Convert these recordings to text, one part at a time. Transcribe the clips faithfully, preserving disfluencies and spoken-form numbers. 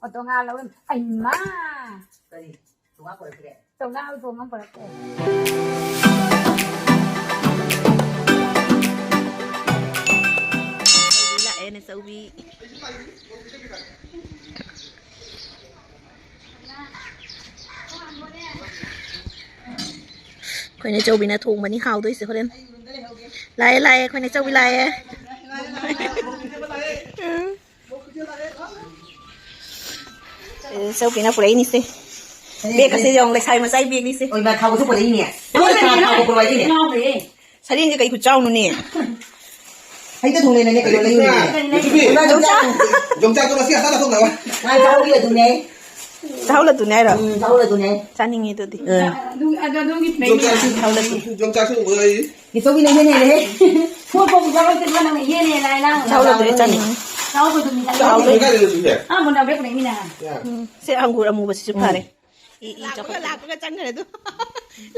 Photo ꯉꯥ ꯂꯧꯔꯝ-, ꯑꯩꯃꯥ! ꯀꯔꯤ? ꯇꯣꯉꯥ ꯄꯨꯔꯛꯇ꯭ꯔꯦ? ꯇꯣꯉꯥ ꯊꯣꯡ ꯑꯃ ꯄꯨꯔꯛꯇ꯭ꯔꯦ꯫ ꯂꯥꯛꯑꯦ, ꯅꯦꯆꯧꯕꯤ꯫ ꯑꯩꯈꯣꯏ ꯅꯦꯆꯧꯕꯤꯅ ꯊꯣꯡꯕꯅꯤ ꯍꯥꯎꯗꯣꯏꯁꯦ ꯍꯣꯔꯦꯟ꯫ ꯂꯥꯛꯑꯦ, ꯂꯥꯛꯑꯦ, ꯑꯩꯈꯣꯏ ꯅꯦꯆꯧꯕꯤ ꯂꯥꯛꯑꯦ꯫ ꯎꯝ꯫ ꯑꯦ, ꯆꯧꯀꯤꯅ ꯄꯨꯔꯛꯏꯅꯤꯁꯦ꯫ ꯕꯦꯒ ꯑꯁꯤ ꯌꯦꯡꯉꯨ, ꯂꯩꯁꯥꯕꯤ ꯃꯆꯥꯒꯤ ꯕꯦꯒꯅꯤꯁꯦ꯫ ꯑꯣꯏ, ꯃꯥ ꯊꯥꯎꯒꯁꯨ ꯄꯨꯔꯛꯏꯅꯦ꯫ ꯊꯥꯎꯒ ꯄꯨꯔꯛꯏꯅꯦ꯫ ꯉꯥꯎꯔꯦ꯫ ꯁꯔꯦꯡꯁꯦ ꯀꯩ ꯈꯨꯠ ꯆꯥꯎꯅꯣꯅꯦ? ꯍꯩꯗ ꯊꯣꯡꯅꯩꯅꯅꯦ, ꯀꯩꯅꯣ ꯂꯩꯔꯨꯔꯤꯅꯦ꯫ ꯌꯣꯡꯆꯥꯛ꯫ ꯌꯣꯡꯆꯥꯛꯇꯣ ꯃꯁꯤ ꯑꯁꯥꯗ ꯊꯣꯡꯅꯕ꯫ ꯉꯥ ꯆꯥꯎꯒꯤ ꯑꯗꯨꯅꯦ꯫ ꯆꯥꯍꯧꯂꯗꯨꯅꯦ ꯍꯥꯏꯔꯣ? ꯎꯝ, ꯆꯥꯍꯧꯂꯗꯨꯅꯦ꯫ ꯆꯥꯅꯤꯡꯉꯦ ꯑꯗꯨꯗꯤ꯫ ꯑ꯫ ꯑꯗꯨ, ꯑꯗꯨ, ꯑꯗꯨꯒꯤ ꯌꯣꯡꯆꯥꯛꯁꯨ, ꯆꯥꯍꯧꯂꯗꯨꯅꯦ꯫ ꯌꯣꯡꯆꯥꯛꯁꯨ ꯎꯕ ꯑꯩ꯫ ꯏꯆꯧꯕꯤ ꯅꯪ ꯍꯦꯟꯅ ꯍꯦꯜꯂꯦꯍꯦ꯫ ꯄꯣꯠ ꯄꯣꯠ ꯌꯥꯎꯔꯛꯇꯦ, ꯃꯥ ꯅꯪꯅ ꯍꯦꯟꯅ ꯍꯦꯜꯂꯦ ꯍꯥꯏ ꯅꯪ꯫ ꯆꯥꯍꯧꯂꯗꯨꯅꯦ ꯆꯥꯅꯤꯡꯉꯦ꯫ ꯆꯥꯍꯧꯕꯗꯨꯅꯤ ꯆꯥꯅꯤꯡꯉꯦ꯫ ꯆꯥꯍꯧꯂꯗꯨꯅꯦ꯫ ꯀꯥꯏꯗꯩꯅꯣ ꯑꯗꯨꯗꯤ? ꯑꯥ, ꯃꯣꯟꯗꯥ ꯕꯦꯛ ꯄꯨꯔꯛꯏꯃꯤꯅ꯫ ꯌꯥ꯫ ꯎꯝ, ꯁꯦ ꯑꯪꯒꯨꯔ ꯑꯃꯨꯕꯁꯤꯁꯨ ꯎꯝ꯫ ꯐꯔꯦ꯫ ꯏ, ꯏ ꯂꯥꯛꯄꯒ, ꯆꯥꯎꯈꯠꯂꯛꯑꯦ꯫ ꯂꯥꯛꯄꯒ ꯆꯪꯈ꯭ꯔꯦ ꯑꯗꯨ꯫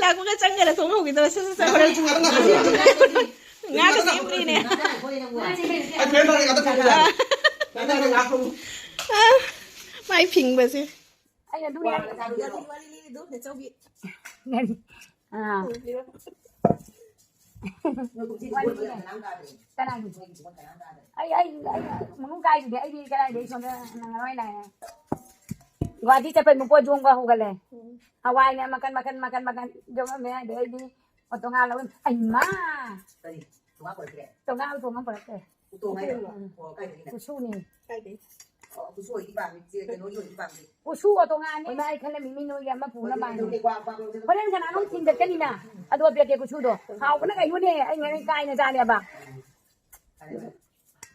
ꯂꯥꯛꯄꯒ ꯆꯪꯈ꯭ꯔꯦ ꯊꯣꯡ ꯍꯧꯈꯤꯗꯕ꯫ ꯁꯠ, ꯁꯠ, ꯁꯠ, ꯍꯣꯔꯦꯟ꯫ ꯉꯥꯒ ꯁꯦꯝꯈ꯭ꯔꯤꯅꯦ꯫ ꯑꯩ ꯐꯦꯟ ꯊꯥꯔꯦ, ꯉꯥꯛꯇ ꯊꯝꯃꯨ꯫ ꯑ, ꯃꯥꯏ ꯐꯤꯡꯕꯁꯦ꯫ ꯑꯩꯅ ꯑꯗꯨ ꯌꯥꯝ ꯋꯥꯔꯤ ꯂꯤꯔꯤꯗꯨ ꯅꯦꯆꯧꯕꯤ꯫ ꯑꯥ꯫ ꯅꯣꯏ ꯀꯨꯝꯁꯤꯗꯤ ꯋꯥꯔꯤ ꯕꯣꯠ ꯂꯤꯔꯦ꯫ ꯀꯅꯥꯝ ꯀꯥꯗ꯭ꯔꯦ꯫ ꯀꯅꯥꯒꯤ? ꯅꯣꯏꯒꯤ ꯕꯣꯠ ꯀꯅꯥꯝ ꯀꯥꯗ꯭ꯔꯦ꯫ ꯑꯩ, ꯑꯩ, ꯑꯩ ꯃꯅꯨꯡ ꯀꯥꯏꯗꯨꯗꯤ ꯑꯩꯗꯤ ꯀꯗꯥꯏꯗꯩ ꯁꯣꯝꯗ ꯅꯪꯉꯔꯣꯏ ꯂꯥꯛꯑꯦ꯫ ꯒꯨꯍꯥꯇꯤ ꯆꯠꯄꯩ ꯃꯄꯣꯠ ꯌꯣꯝꯕ ꯍꯧꯒꯠꯂꯦ꯫ ꯎꯝ꯫ ꯍꯋꯥꯏꯅꯦ ꯃꯈꯟ, ꯃꯈꯟ, ꯃꯈꯟ, ꯃꯈꯟ ꯌꯣꯝꯃꯝꯃꯦ꯫ ꯑꯗꯩꯗꯤ ꯑꯣꯇꯣ ꯉꯥ ꯂꯧꯔꯦ꯫ ꯑꯩꯃꯥ! ꯀꯔꯤ? ꯇꯣꯉꯥ ꯄꯨꯔꯛꯇ꯭ꯔꯦ? ꯇꯣꯉꯥ ꯎꯇꯣꯡ ꯑꯃ ꯄꯨꯔꯛꯇ꯭ꯔꯦ꯫ ꯎꯇꯣꯡ ꯍꯥꯏꯔꯣ? ꯎꯝ꯫ ꯑꯣ, ꯀꯥꯏꯗꯒꯤꯅ? ꯀꯨꯁꯨꯅꯤ꯫ ꯀꯥꯏꯗꯩ? ꯑꯣ, ꯀꯨꯁꯨ ꯑꯣꯏꯗꯤ ꯄꯥꯝꯃꯤ, ꯆꯦ, ꯀꯩꯅꯣꯒꯤ ꯑꯣꯏꯗꯤ ꯄꯥꯝꯃꯤ꯫ ꯀꯨꯁꯨ ꯑꯣꯇꯣ ꯉꯥꯅꯤ꯫ ꯏꯃꯥ, ꯑꯩ ꯈꯜꯂꯝꯃꯤ ꯃꯤ ꯅꯣꯏꯒꯤ ꯑꯃ ꯄꯨꯅ ꯍꯣꯏ, ꯃꯥꯜꯂꯦ꯫ ꯑꯗꯨꯒꯤ ꯀ꯭ꯋꯥ, ꯀ꯭ꯋꯥ ꯀꯩꯅꯣꯁꯦ ꯍꯣꯔꯦꯟ ꯀꯅꯥꯅꯣꯝ ꯊꯤꯟꯗꯠꯀꯅꯤꯅ꯫ ꯑꯗꯣ ꯄꯤꯔꯛꯀꯦ ꯀꯨꯁꯨꯗꯣ꯫ ꯍꯥꯎꯕꯅ ꯀꯩꯅꯣꯅꯦ, ꯑꯩ ꯉꯔꯥꯡ ꯀꯥꯏꯅ ꯆꯥꯅꯦꯕ꯫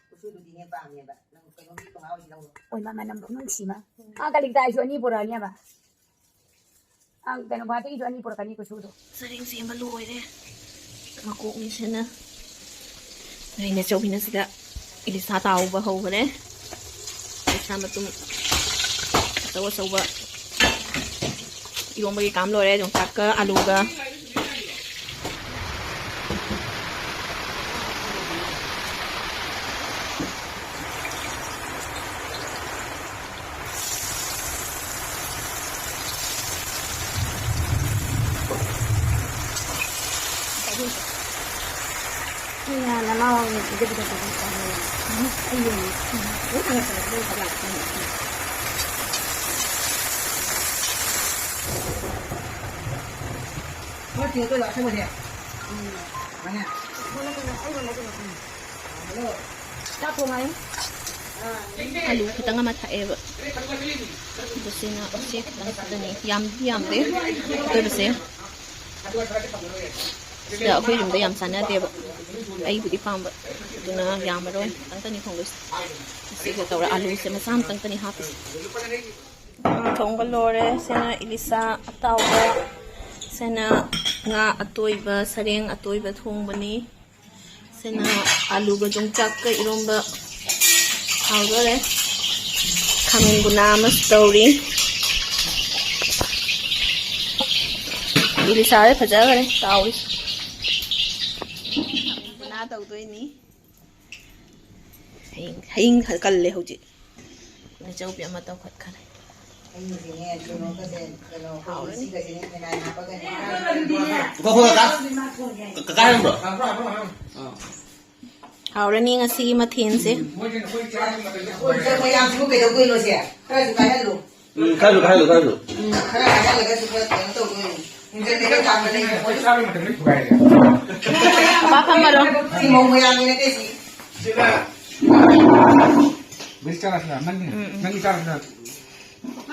ꯀꯨꯁꯨꯗꯨꯗꯤꯅꯦ ꯄꯥꯝꯃꯦꯕ꯫ ꯅꯪ ꯀꯩꯅꯣꯒꯤ ꯇꯣꯉꯥ ꯑꯣꯏꯗꯤ ꯂꯧꯔꯣ꯫ ꯑꯣꯏꯃꯥ, ꯃꯅꯝ ꯈꯨꯅꯨꯡꯁꯤꯃ꯫ ꯑꯥ, ꯀꯂꯤꯛꯇꯥꯏꯁꯨ ꯑꯅꯤ ꯄꯨꯔꯛꯑꯅꯦꯕ꯫ ꯑꯪ, ꯀꯩꯅꯣ, ꯒꯨꯍꯥꯇꯤꯒꯤꯁꯨ ꯑꯅꯤ ꯄꯨꯔꯛꯀꯅꯤ ꯀꯨꯁꯨꯗꯣ꯫ ꯆꯔꯦꯡ ꯁꯦꯝꯕ ꯂꯣꯏꯔꯦ꯫ ꯃꯀꯣꯛꯅꯤꯁꯤꯅ ꯑꯩꯅ ꯆꯧꯃꯤꯟꯅꯁꯤꯗ ꯏꯂꯤꯁꯥ ꯇꯥꯎꯕ ꯍꯧꯈ꯭ꯔꯦ꯫ ꯏꯂꯤꯁꯥ ꯃꯇꯨꯝ ꯑꯆꯧ ꯑꯆꯧꯕ ꯏꯔꯣꯝꯕꯒꯤ ꯀꯥꯝ ꯂꯣꯏꯔꯦ, ꯌꯣꯡꯆꯥꯛꯀ ꯑꯂꯨꯒ꯫ ꯑꯂꯨ ꯈꯤꯇꯪ ꯑꯃ ꯊꯥꯛꯑꯦꯕ꯫ ꯑꯗꯨ ꯁꯤꯅ ꯁꯤ ꯈꯤꯇꯪ ꯈꯛꯇꯅꯤ꯫ ꯌꯥꯝꯗꯤ ꯌꯥꯝꯗꯦ ꯑꯇꯣꯏꯕꯁꯦ꯫ ꯁꯤꯗ ꯑꯩꯈꯣꯏ ꯌꯨꯝꯗ ꯌꯥꯝ ꯆꯥꯟꯅꯗꯦꯕ꯫ ꯑꯩꯕꯨꯗꯤ ꯄꯥꯝꯕ꯫ ꯑꯗꯨꯅ ꯌꯥꯝꯃꯔꯣꯏ꯫ ꯈꯤꯇꯪꯇꯅꯤ ꯊꯣꯡꯗꯣꯏꯁꯦ꯫ ꯑꯁꯤꯒ ꯇꯧꯔ ꯑꯂꯨꯁꯦ ꯃꯆꯥ ꯑꯃꯇꯪꯇꯅꯤ ꯍꯥꯞꯄꯤꯁꯦ꯫ ꯊꯣꯡꯕ ꯂꯣꯏꯔꯦ꯫ ꯁꯤꯅ ꯏꯂꯤꯁꯥ ꯑꯇꯥꯎꯕ꯫ ꯁꯤꯅ ꯉꯥ ꯑꯇꯣꯏꯕ, ꯁꯔꯦꯡ ꯑꯇꯣꯏꯕ ꯊꯣꯡꯕꯅꯤ꯫ ꯁꯤꯅ ꯑꯂꯨꯒ ꯌꯣꯡꯆꯥꯛꯀ ꯏꯔꯣꯝꯕ ꯍꯥꯎꯗꯣꯔꯦ꯫ ꯈꯥꯃꯦꯟ ꯕꯨꯅꯥ ꯑꯃꯁꯨ ꯇꯧꯔꯤ꯫ ꯏꯂꯤꯁꯥꯁꯦ ꯐꯖꯈ꯭ꯔꯦ ꯇꯥꯎꯔꯤꯁꯦ꯫ ꯕꯨꯅꯥ ꯇꯧꯗꯣꯏꯅꯤ꯫ ꯍꯌꯤꯡ, ꯍꯌꯤꯡ ꯈꯔ ꯀꯜꯂꯦ ꯍꯧꯖꯤꯛ꯫ ꯅꯆꯧꯕꯤ ꯑꯃ ꯇꯧꯈꯠꯈꯔꯦ꯫ ꯍꯥꯎꯔꯅꯤ꯫ ꯀꯀꯥ, ꯀꯀꯥ ꯍꯥꯏꯔꯝꯕ꯭ꯔꯣ? ꯑꯥ꯫ ꯍꯥꯎꯔꯅꯤ ꯉꯁꯤꯒꯤ ꯃꯊꯦꯜꯁꯦ꯫ ꯃꯌꯥꯝꯁꯤꯕꯨ ꯀꯩꯗꯧꯗꯣꯏꯅꯣ ꯁꯦ? ꯈꯔꯁꯨ ꯀꯥꯏꯍꯜꯂꯨ꯫ ꯎꯝ, ꯈꯔꯁꯨ ꯀꯥꯏꯍꯜꯂꯨ, ꯈꯔꯁꯨ꯫ ꯎꯝ, ꯈꯔ ꯀꯥꯏꯍꯜꯂꯒꯁꯨ ꯈꯔ ꯀꯩꯅꯣ ꯇꯧꯗꯣꯏꯅꯤ꯫ ꯏꯟꯖꯟ ꯀꯩꯅꯣ ꯊꯥꯡꯒꯠꯂꯛꯏ꯫ ꯄꯥꯄꯥ ꯐꯝꯃꯔꯣ꯫ ꯁꯤ ꯃꯧ ꯃꯌꯥꯝꯒꯤ ꯅꯠꯇꯦ ꯁꯤ꯫ ꯁꯤꯗ꯫ ꯕꯤꯁ ꯆꯥꯔꯁꯤꯔꯥ? ꯅꯪꯒꯤ, ꯎꯝ, ꯎꯝ꯫ ꯅꯪꯒꯤ ꯆꯥꯔꯁꯤꯔꯥ?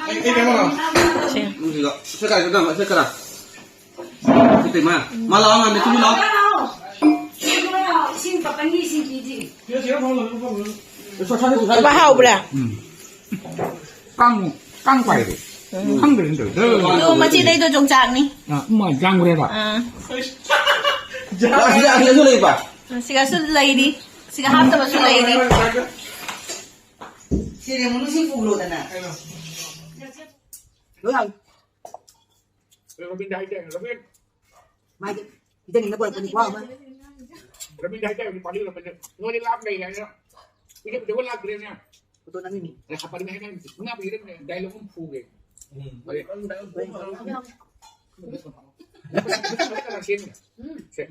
ꯑꯩ, ꯑꯩ ꯀꯩꯅꯣ꯫ ꯁꯤ꯫ ꯎꯝ, ꯁꯤꯗ꯫ ꯁꯤ ꯀꯥꯏ ꯆꯠꯅꯕ? ꯁꯤ ꯀꯅꯥ? ꯁꯤ ꯇꯩꯃ꯫ ꯃꯥ ꯂꯥꯛꯑꯣ, ꯉꯥꯟꯗ ꯇꯨꯃꯤꯟ ꯂꯥꯛꯑꯣ꯫ ꯏꯁꯤꯡ ꯄꯥꯄꯟꯒꯤ ꯏꯁꯤꯡ ꯄꯤꯗ꯭ꯔꯤ꯫ ꯁꯣꯁꯥꯅꯤ, ꯁꯣꯁꯥꯅꯤ꯫ ꯕꯥ ꯍꯥꯎꯕ꯭ꯔꯥ? ꯎꯝ꯫ ꯀꯥꯡ, ꯀꯥꯡ ꯄꯥꯏꯔꯦ꯫ ꯎꯝ꯫ ꯈꯪꯗ꯭ꯔꯦ, ꯈꯪꯗ꯭ꯔꯦ꯫ ꯑꯗꯨ ꯃꯆꯤꯗꯩꯗꯣ ꯌꯣꯡꯆꯥꯛꯅꯤ꯫ ꯑꯥ, ꯃꯥ ꯌꯥꯝꯈ꯭ꯔꯦꯕ꯫ ꯑꯥ꯫ ꯑꯁꯤꯗ, ꯑꯁꯤꯗꯁꯨ ꯂꯩꯕ? ꯁꯤꯒꯁꯨ ꯂꯩꯔꯤ꯫ ꯁꯤꯒ ꯍꯥꯞꯇꯕꯁꯨ ꯂꯩꯔꯤ꯫ ꯁꯤꯗꯤ ꯃꯅꯨꯡꯁꯤ ꯄꯨꯈ꯭ꯔꯣꯗꯅ꯫ ꯂꯣꯏ ꯍꯥꯏ꯫ ꯔꯣꯕꯤꯟꯗ ꯍꯥꯏꯇꯥꯔꯦ, ꯔꯣꯕꯤꯟ꯫ ꯃꯥꯒꯤ ꯄꯤꯖꯅꯤꯡꯅ ꯄꯨꯔꯛꯄꯅꯤꯀꯣ꯫ ꯔꯣꯕꯤꯟꯗ ꯍꯥꯏꯇꯥꯔꯦ, ꯄꯥꯜꯂꯤ ꯔꯣꯕꯤꯟꯗ꯫ ꯅꯣꯏꯗꯤ ꯂꯥꯞ ꯂꯩ ꯍꯥꯏꯅ꯫ ꯄꯤꯖ ꯄꯤꯖꯕ ꯂꯥꯛꯇ꯭ꯔꯦꯅꯦ꯫ ꯐꯣꯇꯣ ꯅꯝꯃꯤꯅꯤ꯫ ꯑꯦ, ꯍꯥꯄꯥꯅꯤ ꯍꯥꯏꯅ ꯃꯉꯥ ꯄꯤꯔꯝꯃꯦ, ꯗꯥꯏꯂꯣꯒ ꯑꯃ ꯐꯨꯒꯦ꯫ ꯎꯝ꯫ ꯀꯅꯥ ꯁꯦꯝꯃꯤꯅꯣ? ꯎꯝ꯫ ꯁꯦ꯫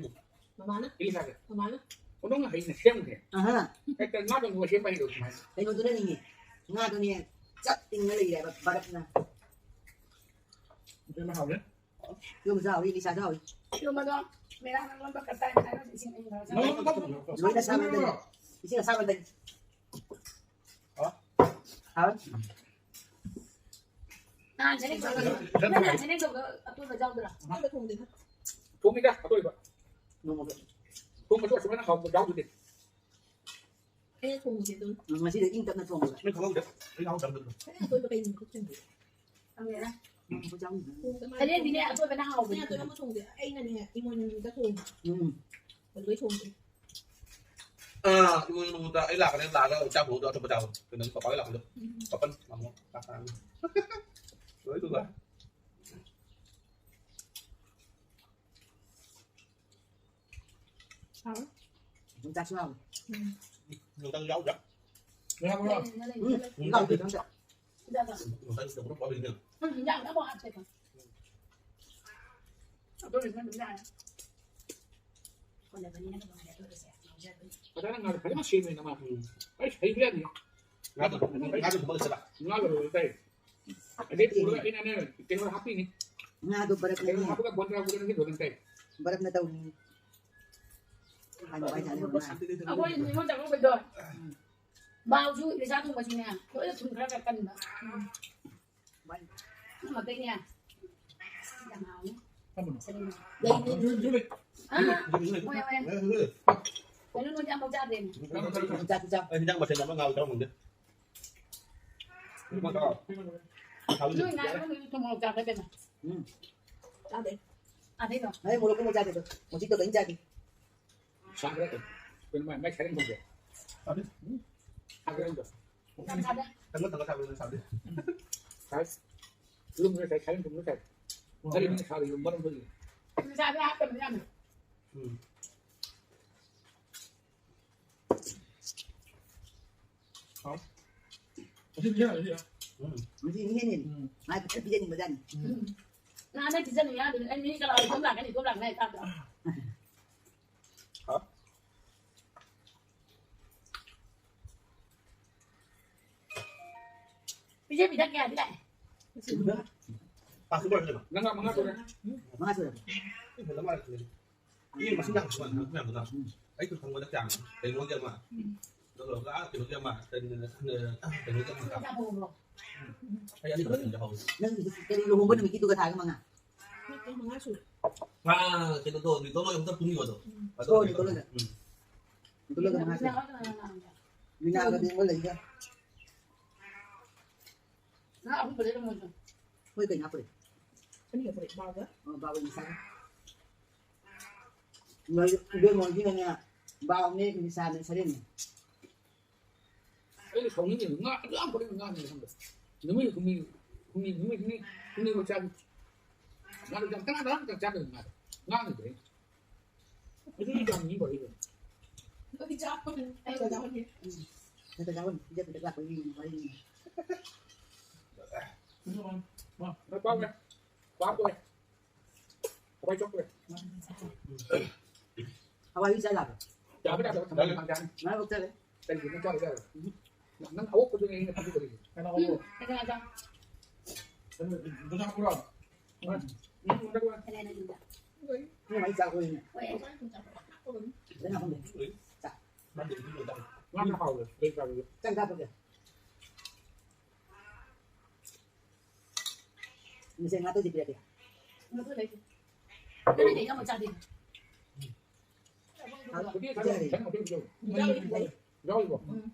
ꯃꯃꯥꯅ꯫ ꯏꯂꯤꯁꯥꯁꯦ꯫ ꯃꯃꯥꯅ꯫ ꯈꯨꯗꯣꯡ ꯍꯩꯅ ꯁꯦꯝꯈ꯭ꯔꯦ꯫ ꯑꯍꯥ꯫ ꯍꯦꯛꯇ ꯉꯥꯗꯣ ꯅꯨꯡꯉꯥꯏ ꯁꯦꯝꯕ ꯍꯩꯔꯣꯏ ꯁꯨꯃꯥꯏꯅ꯫ ꯀꯩꯅꯣꯗꯨꯅꯅꯤꯅꯦ꯫ ꯉꯥꯗꯨꯅꯦ ꯆꯞ ꯇꯤꯡꯉ ꯂꯩꯔꯦꯕ ꯕꯔꯞꯅ꯫ ꯑꯗꯨꯅ ꯍꯥꯎꯔꯦ꯫ ꯌꯨꯝꯁꯨ ꯍꯥꯎꯏ, ꯂꯤꯁꯥꯁꯨ ꯍꯥꯎꯏ꯫ ꯌꯨꯝ ꯑꯗꯣ ꯃꯦꯔꯥ ꯅꯪꯉꯣꯟꯗ ꯀꯠꯇꯥꯏ ꯍꯥꯏꯔꯣ, ꯏꯁꯤꯡ ꯑꯏꯪꯕ ꯍꯥꯞꯆꯜꯂꯣ꯫ ꯂꯣꯏꯅ ꯑꯁꯥꯕ ꯂꯩ꯫ ꯏꯁꯤꯡ ꯑꯁꯥꯕ ꯂꯩ꯫ ꯍꯥ? ꯍꯥꯎ꯫ ꯅꯍꯥꯟ ꯁꯦꯅꯦꯛ ꯇꯧꯕ, ꯅꯪ ꯅꯍꯥꯟ ꯁꯦꯅꯦꯛ ꯇꯧꯕ ꯑꯇꯣꯏꯕ ꯆꯥꯎꯗ꯭ꯔꯥ? ꯑꯝꯇ ꯊꯣꯡꯗꯦꯗ꯫ ꯊꯣꯡꯉꯤꯗ ꯑꯇꯣꯏꯕ꯫ ꯅꯣꯡꯃꯒꯤ꯫ ꯊꯣꯡꯕꯁꯨ ꯑꯁꯨꯃꯥꯏꯅ ꯍꯥꯎꯕ ꯌꯥꯎꯗꯦ꯫ ꯑꯩꯅ ꯊꯣꯡꯕꯁꯦ ꯑꯗꯨꯝ꯫ ꯎꯝ, ꯉꯁꯤꯗꯤ ꯏꯪ ꯇꯞꯅ ꯊꯣꯡꯕ꯫ ꯑꯩ ꯈꯪꯍꯧꯗꯦ꯫ ꯑꯩ ꯌꯥꯎꯍꯧꯗꯕꯗꯨꯗ꯫ ꯑꯩꯅ ꯑꯇꯣꯏꯕ ꯀꯩ ꯅꯨꯃꯤꯠ ꯈꯨꯠ ꯆꯪꯗꯦ꯫ ꯈꯪꯗꯦꯗ꯫ ꯎꯝ, ꯈꯨꯠ ꯆꯪꯗꯦ꯫ ꯊꯣꯡꯕꯗ ꯃꯥꯏ ꯀꯔꯤꯒꯤꯅꯦ ꯊꯣꯡꯕ꯫ ꯑꯇꯣꯏꯕꯅ ꯍꯥꯎꯕꯅꯦ? ꯑꯩꯅ ꯑꯇꯣꯏꯕ ꯑꯃ ꯊꯣꯡꯗꯦ꯫ ꯑꯩꯅꯅꯦ, ꯏꯃꯣꯏꯅꯨ ꯅꯨꯃꯤꯠꯇ ꯊꯣꯡꯕ꯫ ꯎꯝ꯫ ꯑꯗꯨꯗꯩ ꯊꯣꯡꯗꯦ꯫ ꯑꯥ, ꯏꯃꯣꯏꯅꯨ ꯅꯨꯃꯤꯠꯇ ꯑꯩ ꯂꯥꯛꯀꯅꯤ, ꯂꯥꯛꯑꯒ ꯆꯥꯛ ꯊꯣꯡꯗꯣ ꯑꯇꯣꯞꯄ ꯆꯥꯕ꯫ ꯀꯩꯅꯣ, ꯄꯄꯥꯒ ꯂꯥꯛꯄꯗꯣ꯫ ꯎꯝ꯫ ꯄꯄꯟ, ꯃꯃꯣ, ꯆꯥꯛ ꯆꯥꯔꯅꯤ꯫ ꯂꯣꯏ ꯊꯣꯡꯉꯦ꯫ ꯍꯥꯎꯋꯦ꯫ ꯌꯣꯡꯆꯥꯛꯁꯨ ꯍꯥꯎꯋꯦ꯫ ꯎꯝ꯫ ꯌꯣꯡꯆꯥꯛ ꯌꯥꯎꯗ꯭ꯔꯥ? ꯌꯥꯎꯕ꯭ꯔꯣ? ꯂꯩ, ꯂꯩ, ꯎꯝ, ꯂꯩ꯫ ꯌꯥꯎꯗꯦ, ꯌꯣꯡꯆꯥꯛ꯫ ꯌꯣꯡꯆꯥꯛ ꯌꯥꯎꯗꯦ꯫ ꯎꯝ, ꯌꯣꯡꯆꯥꯛ ꯌꯥꯎꯗꯦ꯫ ꯎꯝ, ꯌꯥꯝ ꯌꯥꯝ ꯍꯥꯞꯇꯦꯀꯣ꯫ ꯑꯗꯨ ꯑꯣꯏꯔꯁꯨ ꯑꯗꯨꯝ ꯌꯥꯔꯦ꯫ ꯍꯣꯠꯅꯕꯅꯤꯅ ꯅꯨꯡꯉꯥꯏꯔꯦ, ꯑꯗꯨ ꯑꯣꯏꯔꯁꯨ ꯉꯥꯎꯖꯕꯅꯤ꯫ ꯐꯖꯅ ꯉꯥꯗꯣ ꯐꯖꯅ ꯁꯦꯝꯃꯦ ꯅꯃꯥ꯫ ꯎꯝ꯫ ꯑꯩ ꯍꯩꯕ ꯌꯥꯗꯦ꯫ ꯉꯥꯗꯣ, ꯉꯥꯗꯣ ꯀꯨꯝꯕ ꯂꯩꯇꯕ꯫ ꯉꯥꯗꯣ ꯂꯣꯏꯔꯦ ꯇꯥꯏ꯫ ꯑꯗꯩ ꯄꯨꯔꯒ ꯑꯩꯅꯅꯦ ꯀꯩꯅꯣ ꯍꯥꯞꯄꯤꯅꯤ꯫ ꯉꯥꯗꯣ ꯕꯔꯞꯅꯅꯦ꯫ ꯀꯩꯅꯣ ꯍꯥꯞꯄꯒ ꯕꯣꯟꯗ꯭ꯔꯥ ꯕꯣꯟꯗ꯭ꯔꯥ ꯅꯪꯒꯤ ꯂꯣꯏꯔꯦ ꯇꯥꯏ꯫ ꯕꯔꯞꯅ ꯇꯧꯔꯤꯅꯤ꯫ ꯍꯥꯏꯅ ꯋꯥꯏ ꯁꯥꯟꯅꯔꯤꯕ ꯃꯥ꯫ ꯑꯩꯈꯣꯏ ꯅꯤꯉꯣꯜ ꯆꯥꯛꯀꯧꯕꯩꯗꯣ꯫ ꯕꯥꯎꯁꯨ ꯏꯂꯤꯁꯥ ꯊꯣꯡꯕꯁꯨꯅꯦ꯫ ꯂꯣꯏꯅ ꯊꯨꯝ ꯈꯔ ꯈꯔ ꯀꯟꯕ꯫ ꯎꯝ꯫ ꯅꯪ ꯃꯇꯩꯅꯦ꯫ ꯌꯥꯝ ꯍꯥꯎꯅꯤ꯫ ꯂꯩ, ꯂꯩ꯫ ꯑꯥ, ꯍꯣꯏ, ꯍꯣꯏ꯫ ꯀꯩꯅꯣ ꯅꯣꯏꯗꯤ ꯑꯝꯐꯥꯎ ꯆꯥꯗ꯭ꯔꯦꯅꯦ꯫ ꯆꯥꯛ, ꯆꯥꯛ꯫ ꯑꯩ ꯍꯤꯟꯖꯥꯡ ꯃꯊꯦꯜ ꯑꯃ ꯉꯥꯎ ꯆꯥꯔꯝꯃꯨꯅꯦ꯫ ꯅꯣꯏ ꯉꯥ ꯏꯔꯣꯟꯕꯗꯨ ꯊꯨꯝ ꯃꯣꯔꯣꯛ ꯆꯥꯕ꯭ꯔꯥ ꯀꯩꯅꯣ? ꯎꯝ꯫ ꯆꯥꯗꯦ꯫ ꯑꯗꯩꯗꯣ? ꯑꯩ ꯃꯣꯔꯣꯛ ꯀꯨꯝꯕ ꯆꯥꯗꯦꯗꯣ꯫ ꯃꯣꯔꯣꯛꯇꯤ ꯇꯧꯗꯣꯏꯅ ꯆꯥꯗꯦ꯫ ꯁꯥꯕ꯭ꯔꯥ ꯀꯩꯅꯣ? ꯀꯩꯅꯣ ꯃꯥꯏ, ꯃꯥꯏ ꯁꯥꯏꯔꯦꯡ ꯊꯣꯡꯕꯁꯦ? ꯁꯥꯗꯦ꯫ ꯁꯥꯕ꯭ꯔꯥ ꯀꯩꯅꯣ? ꯌꯥꯝ ꯁꯥꯗꯦ꯫ ꯇꯪꯒ ꯇꯪꯒ ꯁꯥꯕ꯭ꯔꯥ ꯁꯥꯗꯦ? ꯁꯥꯏ꯫ ꯏꯔꯣꯟꯕ ꯁꯥꯏ, ꯁꯥꯏꯔꯦꯡ ꯊꯣꯡꯕ ꯁꯥꯏ꯫ ꯑꯣ꯫ ꯀꯔꯤ ꯃꯤꯅ ꯁꯥꯔꯤꯕ ꯃꯔꯝ ꯈꯪꯗꯦ꯫ ꯁꯥꯗꯦ ꯍꯥꯞꯇꯕꯅꯤ ꯌꯥꯝꯅ꯫ ꯎꯝ꯫ ꯍꯥꯎ꯫ ꯑꯗꯨꯗꯤ ꯌꯥꯔꯦ, ꯌꯥꯔꯦ꯫ ꯎꯝ꯫ ꯃꯁꯤ ꯃꯤꯅꯦꯅꯦ꯫ ꯎꯝ꯫ ꯃꯥꯏ ꯐꯖꯅ ꯄꯤꯖꯅꯤꯡꯕꯖꯥꯠꯅꯤ꯫ ꯎꯝ꯫ ꯅꯍꯥꯟ ꯅꯪ ꯄꯤꯖꯅꯤꯡ ꯌꯥꯗꯕꯅꯤ꯫ ꯑꯩ ꯃꯤ ꯀꯅꯥ ꯏꯇꯣꯝ ꯂꯥꯛꯀꯅꯤ, ꯏꯇꯣꯝ ꯂꯥꯛꯅꯤ ꯍꯥꯏ ꯇꯥꯕꯗ꯫ ꯍꯥꯎ꯫ ꯄꯤꯖꯕꯤꯗ ꯀꯌꯥꯗꯤ ꯂꯥꯛꯑꯦ? ꯄꯥꯁ ꯅꯝꯕꯔ ꯂꯩꯕ꯫ ꯅꯪ ꯃꯉꯥ ꯇꯧꯔꯦ꯫ ꯃꯉꯥ ꯁꯨꯔꯦ꯫ ꯏ ꯐꯖꯅ ꯃꯥꯜꯂꯦ꯫ ꯏ ꯃꯁꯤꯡ ꯌꯥꯝ ꯊꯨꯕ ꯃꯌꯥꯝꯗꯨꯅ꯫ ꯑꯩ ꯈꯪꯕꯗ ꯀꯌꯥꯅꯣ? ꯀꯩꯅꯣꯒꯤ ꯑꯃ꯫ ꯑꯗꯨꯒ ꯑꯥ ꯀꯩꯅꯣꯒꯤ ꯑꯃ꯫ ꯀꯩꯅꯣꯒꯤ ꯑꯃ꯫ ꯑꯩ ꯑꯅꯤ ꯈꯛꯇ ꯌꯥꯍꯧꯋꯤ꯫ ꯅꯪ ꯀꯔꯤ ꯂꯨꯍꯣꯡꯕ ꯅꯨꯃꯤꯠꯀꯤꯗꯨꯒ ꯊꯥꯔꯒ ꯃꯉꯥ? ꯅꯠꯇꯦ, ꯃꯉꯥ ꯁꯨꯔꯦ꯫ ꯑꯥ, ꯀꯩꯅꯣꯗꯣ, ꯅꯤꯇꯣꯜ ꯍꯣꯏ ꯑꯝꯇ ꯄꯨꯟꯈꯤꯕꯗꯣ꯫ ꯑꯗꯣ ꯑꯣ, ꯀꯩꯅꯣ ꯇꯧꯔꯦ꯫ ꯅꯤꯇꯣꯜ ꯍꯣꯏ꯫ ꯎꯝ꯫ ꯅꯤꯇꯣꯜꯒ ꯃꯉꯥ ꯁꯨꯔꯦ꯫ ꯃꯤꯅꯥꯒꯗꯤ ꯑꯃ ꯂꯩꯒ꯫ ꯉꯥ ꯑꯍꯨꯝ ꯄꯨꯔꯛꯏꯔꯣ ꯃꯣꯏꯁꯨ? ꯃꯣꯏ ꯀꯩ ꯉꯥ ꯄꯨꯔꯛꯏ? ꯑꯅꯤꯈꯛ ꯄꯨꯔꯛꯑꯦ, ꯕꯥꯎꯒ꯫ ꯑꯣ, ꯕꯥꯎꯒ ꯅꯤꯁꯥꯒ꯫ ꯃꯣꯏ ꯏꯕꯦꯝꯃ ꯍꯣꯏꯒꯤꯅꯅꯦ, ꯕꯥꯎꯅꯦ, ꯅꯤꯁꯥꯅꯦ, ꯁꯔꯦꯡꯅꯦ꯫ ꯑꯩꯅ ꯁꯥꯎꯅꯤꯡꯉꯤꯅꯦ꯫ ꯉꯥ ꯑꯗꯨ ꯌꯥꯝ ꯄꯨꯔꯛꯏ ꯉꯥꯅꯦ ꯈꯪꯕ꯭ꯔꯥ? ꯅꯨꯃꯤꯠ ꯍꯨꯝꯅꯤ, ꯍꯨꯝꯅꯤ, ꯅꯨꯃꯤꯠ ꯍꯨꯝꯅꯤ, ꯍꯨꯝꯅꯤ ꯐꯥꯎ ꯆꯥꯕꯤ꯫ ꯉꯥꯗꯨ ꯌꯥꯝ ꯀꯅꯥ ꯀꯅꯥ ꯆꯥꯗꯕ ꯉꯥꯗꯣ꯫ ꯉꯥꯅꯤꯗ ꯑꯩ꯫ ꯑꯗꯨꯗꯤ ꯌꯥꯝ ꯃꯤ ꯄꯨꯔꯛꯏꯕ꯫ ꯅꯣꯏ ꯆꯥꯕ ꯑꯩ ꯆꯥꯕꯅꯤ꯫ ꯅꯠꯇ꯭ꯔꯒ ꯄꯤꯖ ꯄꯤꯊꯛ ꯂꯥꯛꯄꯒꯤ ꯋꯥꯔꯤꯅꯤ꯫ ꯃꯥ, ꯃꯥ, ꯃꯥ, ꯄꯥꯎ ꯂꯩ꯫ ꯄꯥꯎ ꯂꯩ꯫ ꯍꯋꯥꯏ ꯆꯣꯞꯄꯨꯔꯦ꯫ ꯍꯋꯥꯏ ꯆꯥ ꯂꯥꯛꯄ꯫ ꯌꯥꯕ ꯌꯥꯗꯕ ꯊꯝꯕ ꯌꯥꯅꯤ꯫ ꯉꯥ ꯂꯧꯊꯔꯦ꯫ ꯀꯔꯤꯒꯤꯅꯣ ꯆꯥꯕ ꯌꯥꯔꯣꯏ? ꯅꯪ ꯑꯋꯣꯛꯄꯗꯨꯅꯦ ꯑꯩꯅ ꯄꯤꯖꯗꯣꯏꯁꯦ꯫ ꯎꯝ, ꯀꯅꯥ ꯀꯅꯥ? ꯅꯪ ꯅꯪ ꯄꯨꯔꯛꯑꯣ꯫ ꯎꯝ, ꯎꯝ, ꯎꯝ, ꯎꯝ꯫ ꯀꯅꯥ ꯀꯅꯥ? ꯃꯤ ꯃꯩ ꯆꯥꯛ ꯑꯣꯏꯅ꯫ ꯍꯣꯏ, ꯐꯖꯅ ꯍꯥꯞꯄꯝꯃꯦ꯫ ꯉꯥ ꯍꯥꯎꯋꯦ꯫ ꯂꯩ ꯆꯥꯕ꯫ ꯆꯥꯛ ꯆꯥꯊꯣꯛꯀꯦ꯫ ꯉꯁꯤ ꯉꯥ ꯇꯧꯁꯤ ꯄꯤꯔꯛꯀꯦ꯫ ꯃꯗꯨ ꯂꯩꯇꯦ꯫ ꯅꯪꯗꯤ ꯑꯃ ꯆꯥꯗꯦ꯫ ꯍꯧꯖꯤꯛ ꯆꯥꯕ ꯈꯤꯇꯪ ꯃꯇꯦꯡ ꯇꯧ꯫ ꯌꯥꯎꯔꯤꯕꯣ? ꯎꯝ꯫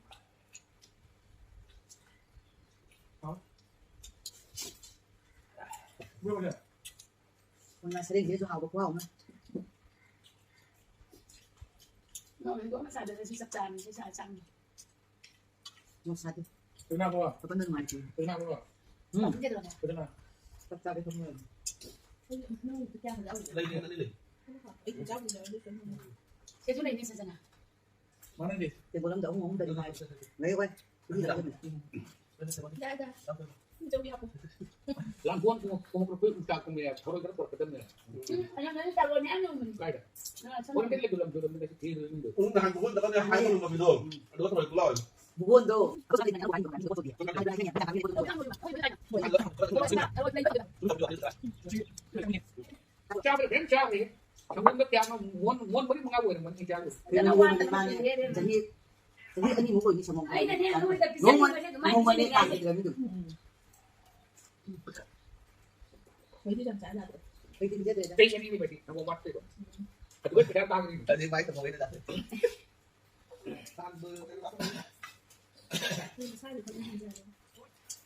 ꯍꯥꯎ꯫ ꯌꯥꯎꯔꯦ꯫ ꯉꯥ ꯁꯔꯦꯡꯁꯤꯁꯨ ꯍꯥꯎꯕ ꯈꯨꯍꯥꯎ ꯑꯃ꯫ ꯅꯣꯡꯃꯗꯣ ꯑꯃ ꯆꯥꯗ꯭ꯔꯁꯨ ꯆꯞ ꯆꯥꯔꯅꯤ, ꯁꯤ ꯆꯥ ꯆꯥꯅꯤ꯫ ꯃꯣꯔꯣꯛ ꯁꯥꯗꯦ꯫ ꯀꯩꯅꯥꯕꯣ? ꯋꯥꯈꯜꯗ ꯅꯨꯡꯉꯥꯏꯇꯦ꯫ ꯀꯩꯅꯥꯕꯣ? ꯎꯝ꯫ ꯀꯩꯗꯧꯔꯒꯦ? ꯀꯩꯅꯥ? ꯆꯞ ꯆꯥꯕꯤ ꯈꯪꯉꯦ꯫ ꯅꯪ ꯀꯌꯥꯝ ꯌꯥꯎꯔꯤꯒꯦ? ꯂꯩ, ꯂꯩ, ꯂꯩ, ꯂꯩ꯫ ꯑꯩ ꯆꯥꯕꯨꯗꯤ ꯌꯥꯎꯔꯦ, ꯑꯗꯨ ꯀꯩꯅꯣ꯫ ꯁꯤꯁꯨ ꯂꯩꯅꯤ, ꯁꯤꯁꯤꯅ꯫ ꯃꯥꯟꯅꯗꯦ꯫ ꯇꯦꯕꯜ ꯑꯃꯗ ꯑꯍꯨꯝ ꯑꯍꯨꯝ ꯂꯩ ꯍꯥꯏ꯫ ꯂꯩ ꯍꯣꯏ꯫ ꯏꯗꯤ ꯂꯩ꯫ ꯌꯥꯏꯗ꯫ ꯆꯧ ꯌꯥꯕ꯫ ꯂꯥꯡꯒꯣꯜ ꯈꯣꯡꯎꯞ, ꯈꯣꯡꯎꯞ ꯂꯨꯄꯥ ꯎ ꯆꯥꯛ ꯀꯨꯝꯕ ꯌꯥꯏ, ꯊꯔꯣꯏ ꯈꯔ ꯄꯨꯔꯛꯀꯗꯕꯅꯦ꯫ ꯎꯝ, ꯑꯌꯥꯝꯕꯅ ꯆꯥꯔꯣ ꯃꯌꯥꯝ ꯌꯣꯟꯕꯅꯤ꯫ ꯀꯥꯏꯗ? ꯑ, ꯁꯣꯝ ꯍꯣꯏ, ꯀꯩ ꯂꯩꯗꯣ ꯂꯝꯗꯣ ꯂꯝꯗꯣ ꯊꯤꯔ ꯃꯤꯗꯣ꯫ ꯎꯝ, ꯅꯍꯥꯟ ꯈꯨꯕꯣꯟꯗꯒꯅꯦ ꯍꯥꯏꯕ ꯉꯝꯕ ꯃꯤꯗꯣ꯫ ꯑꯗꯨꯒ ꯊꯔꯣꯏ ꯄꯨꯂꯥꯎ꯫ ꯃꯨꯒꯣꯟꯗꯣ ꯆꯥꯕꯗ ꯐꯖꯅ ꯆꯥꯕꯅꯤ꯫ ꯁꯪꯒꯣꯝꯗ ꯀꯌꯥꯅꯣ ꯃꯣꯟ ꯃꯣꯟ ꯃꯔꯤ ꯃꯉꯥ ꯑꯣꯏꯔꯝꯒꯅꯤ ꯆꯥꯕꯗꯣ꯫ ꯀꯩꯅꯣ ꯋꯥꯠꯂꯤ ꯃꯥꯅꯦ꯫ ꯆꯍꯤ ꯆꯍꯤ ꯑꯅꯤꯃꯨꯛ ꯑꯣꯏꯅꯤ ꯁꯪꯒꯣꯝ ꯅꯣꯡꯃ ꯅꯣꯡꯃꯅꯦ ꯀꯥꯈꯤꯗ꯭ꯔꯕꯅꯤ ꯑꯗꯨꯝ꯫ ꯍꯧꯖꯤꯛꯇꯤ ꯄꯤꯖꯗ꯭ꯔꯦꯗ꯫ ꯆꯍꯤ ꯑꯅꯤꯒꯨꯝꯕꯗꯤ ꯁꯪꯒꯣꯝ ꯋꯥꯠꯇꯦꯕ꯫ ꯑꯗꯨꯒ ꯄꯩꯁꯥ ꯇꯥꯡꯉꯤ꯫ ꯑꯗꯨꯗꯤ ꯃꯥꯏ ꯊꯝꯃꯧꯕꯩꯅꯦ ꯗꯥꯛꯇꯔ꯫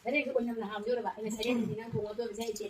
ꯁꯔꯦꯡꯁꯨ ꯑꯣꯏꯅꯝꯅ ꯍꯥꯎꯗꯣꯏꯔꯕ ꯑꯩꯅ ꯁꯔꯦꯡꯁꯤ ꯅꯪ ꯊꯣꯡꯉꯗꯣꯏꯕꯁꯦ ꯑꯩꯁꯦ꯫